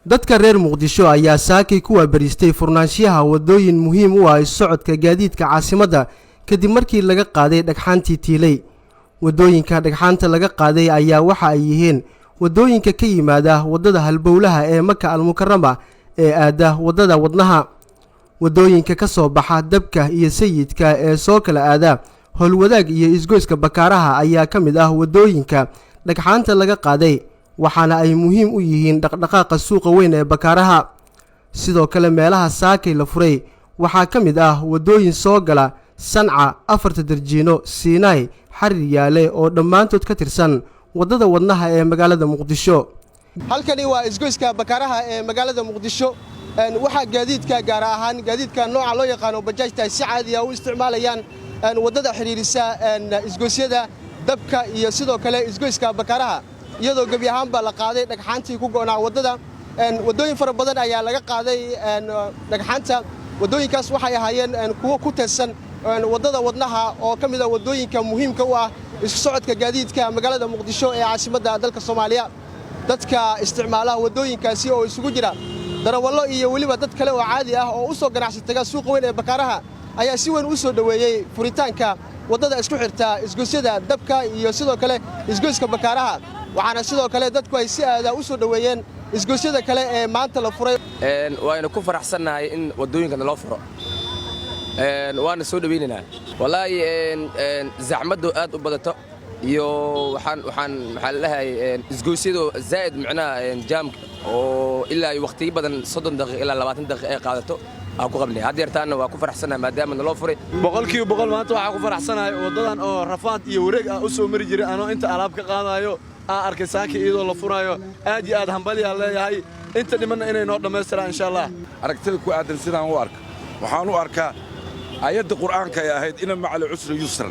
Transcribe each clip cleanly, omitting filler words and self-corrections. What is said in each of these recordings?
Dadka reer Muqdisho ayaa saakay ku waabariistay furnaanshiyaha waddooyin muhiim u ah socodka gaadiidka caasimadda, kadib markii laga qaaday dhagxaantii tiilay. Waddooyinka dhagxaanta laga qaaday ayaa waxa ay yihiin waddooyinka ka yimaada waddada halbowlaha ee Maka Almukarama ee aada waddada Wadnaha, waddooyinka ka soo baxa Dabka iyo Sayidka ee soo kala aada Howlwadaag iyo isgoyska Bakaaraha ayaa ka mid ah waddooyinka dhagxaanta laga qaaday, waxaana ay muhiim u yihiin dhaqdhaqaaqa suuqa weyn ee Bakaaraha. Sidoo kale, meelaha saakay la furay waxaa ka mid ah waddooyin soo gala Sanca, Afarta Darjiino, Siinaay, Xarir Yaale oo dhammaantood ka tirsan waddada Wadnaha ee magaalada Muqdisho. Halkani waa isgoyska Bakaaraha ee magaalada Muqdisho. Waxaa gaadiidka, gaar ahaan gaadiidka nooca loo yaqaano bajaajta, ay si caadiya u isticmaalayaan waddada xidhiirisa isgoysyada Dabka iyo sidoo kale isgoyska Bakaaraha, iyadoo gebi ahaanba la qaaday dhagxaantii ku go'naa waddada. Waddooyin fara badan ayaa laga qaaday dhagxaanta. Waddooyinkaas waxay ahaayeen kuwo ku teedsan waddada Wadnaha oo ka mid ah waddooyinka muhiimka u ah isku socodka gaadiidka magaalada Muqdisho ee caasimadda dalka Soomaaliya. Dadka isticmaalaha waddooyinkaasi oo isugu jira darawallo iyo weliba dad kale oo caadi ah oo u soo ganacsi taga suuqa weyn ee Bakaaraha ayaa si weyn u soo dhoweeyey furitaanka waddada isku xirta isgoysyada Dabka iyo sidoo kale isgoyska Bakaaraha. Waxaana sidoo kale dadku ay si aadaa u soo dhoweeyeen isgoysyada kale ee maanta la furay. Waynu ku faraxsannahay in waddooyinka naloo furo, waana soo dhowaynaynaa. Wallaahi, zaxmaddu aad u badato iyo waxaan maxaa la dhahay, isgoysyadu zaa'id, micnaha jaamka oo ilaa iyo waqtiyo badan 30 daqiiq ilaa 20 daqiiq ay qaadato aan ku qabnay. Hadda yartaanna waa ku faraxsannahay maadaama naloo furay. 100% maanta waxaa ku faraxsanahay waddadan oo rafaad iyo wareeg ah u soo mari jiray anoo inta alaab ka qaadayo aan arkay saaka iyadoo la furaayo. Aad iyo aad hambalyaa leeyahay, inta dhimanna inay noo dhammaystiraan, insha Allah. Aragtida ku aadan sidaan u arka, waxaan u arkaa ayadda Qur'aanka ay ahayd "إن مع العسر يسرا".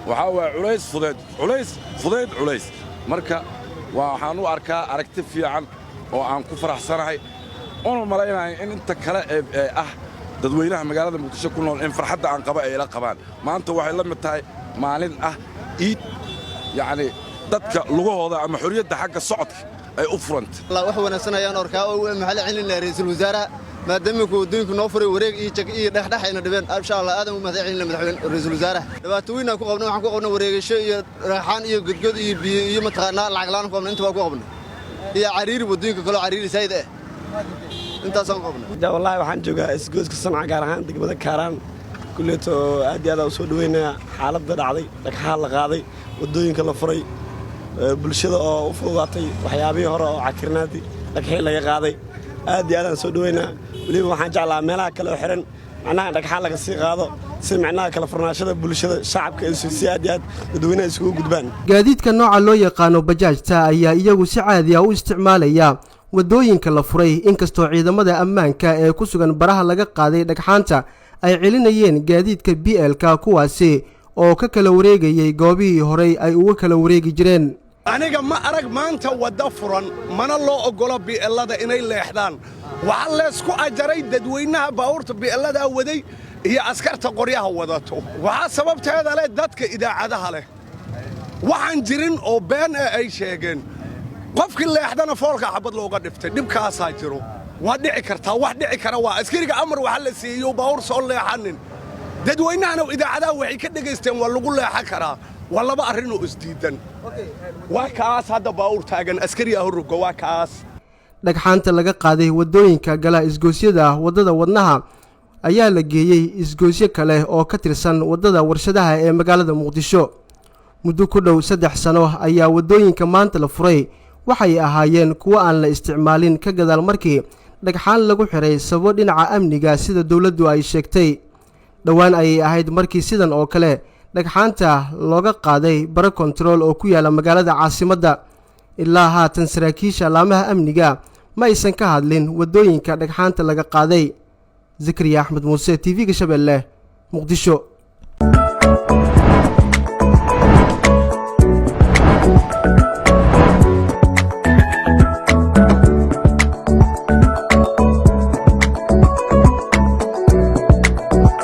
Waxaa waaya culays fudayd, culays fudayd, culays. Marka waxaan u arkaa aragti fiican oo aan ku faraxsanahay, una malaynaya in inta kale ee ah dadweynaha magaalada Muqdisho ku nool in farxadda aan qaba ay ila qabaan. Maanta waxay la mid tahay maalin ah iid, yacni dadka lugahooda ama xorriyadda xagga socodka ay u furantay. Wax wanaagsan ayaan arkaa oo maxaa la celinaya ra'iisul wasaaraha, maadaama waddooyinku noo furay. Wareeg iyo jag iyo dhexdhex ayna dhibeen. Insha Allah aadan u mahad celinaya madaxweyne, ra'iisul wasaaraha. Dhibaato weyn aan ku qabnay, waxaan ku qabnay wareegasho iyo raaxaan iyo godgod iyo biyo iyo mataqaanaa lacag la'aan ku qabnay. Inta waa ku qabnay iyo cariiri, waddooyinka kaloo cariiri saayid ah, intaasaan ku qabnay. Wallaahi, waxaan joogaa isgoyska Sanca, gaar ahaan degmada Kaaraan. Kulleeto aad iyo aad aan u soo dhaweynaya xaaladda dhacday, dhagxaha la qaaday, waddooyinka la furay, bulshada oo u fududaatay waxyaabihii hore oo cakirnaadii dhagxii laga qaaday. Aad iyo aad aan soo dhaweynaa. Weliba waxaan jeclaa meelaha kale oo xiran macnaha dhagxaan laga sii qaado, si macnaha kala furnaashada bulshada shacabka si aad iyo aad dadweynaha isugu gudbaan. Gaadiidka nooca loo yaqaano bajaajta ayaa iyagu si caadi ah u isticmaalaya waddooyinka la furay, inkastoo ciidamada ammaanka ee ku sugan baraha laga qaaday dhagxaanta ay celinayeen gaadiidka BL-ka, kuwaasi oo ka kala wareegayay goobihii horey ay uga kala wareegi jireen. Aniga ma arag maanta wadda furan, mana loo oggolo bi'ellada inay leexdaan. Waxaa leysku ajaray dadweynaha baabuurta bi'elladaa waday iyo askarta qoryaha wadato. Waxaa sababteeda leh dadka idaacadaha leh, waxaan jirin oo been ah ay sheegeen. Qofkii leexdana foolka xabad looga dhiftay. Dhibkaasaa jiro, waa dhici kartaa, wax dhici kara. Waa askariga amar waxa la siiyo baawur soo leexanin. Dadweynahana idaacadaha waxay ka dhegaysteen waa lagu leexan karaa. Waa laba arrinoo isdiidan. Waa kaas hadda baawur taagan, askari ahoroga, waa kaas. Dhagxaanta laga qaaday waddooyinka gala isgoosyada waddada Wadnaha ayaa la geeyey isgoysyo kale oo ka tirsan waddada Warshadaha ee magaalada Muqdisho. Muddo ku dhow 3 sano ayaa waddooyinka maanta la furay waxay ahaayeen kuwo aan la isticmaalin, ka gadaal markii dhagxaan lagu xiray sababo dhinaca amniga, sida dowladdu ay sheegtay. Dhowaan ayay ahayd markii sidan oo kale dhagxaanta looga qaaday baro kontarool oo ku yaala magaalada caasimadda. Ilaa haatan saraakiisha laamaha amniga ma aysan ka hadlin waddooyinka dhagxaanta laga qaaday. Zakariya Axmed Muuse, TV-ga Shabeelle, Muqdisho.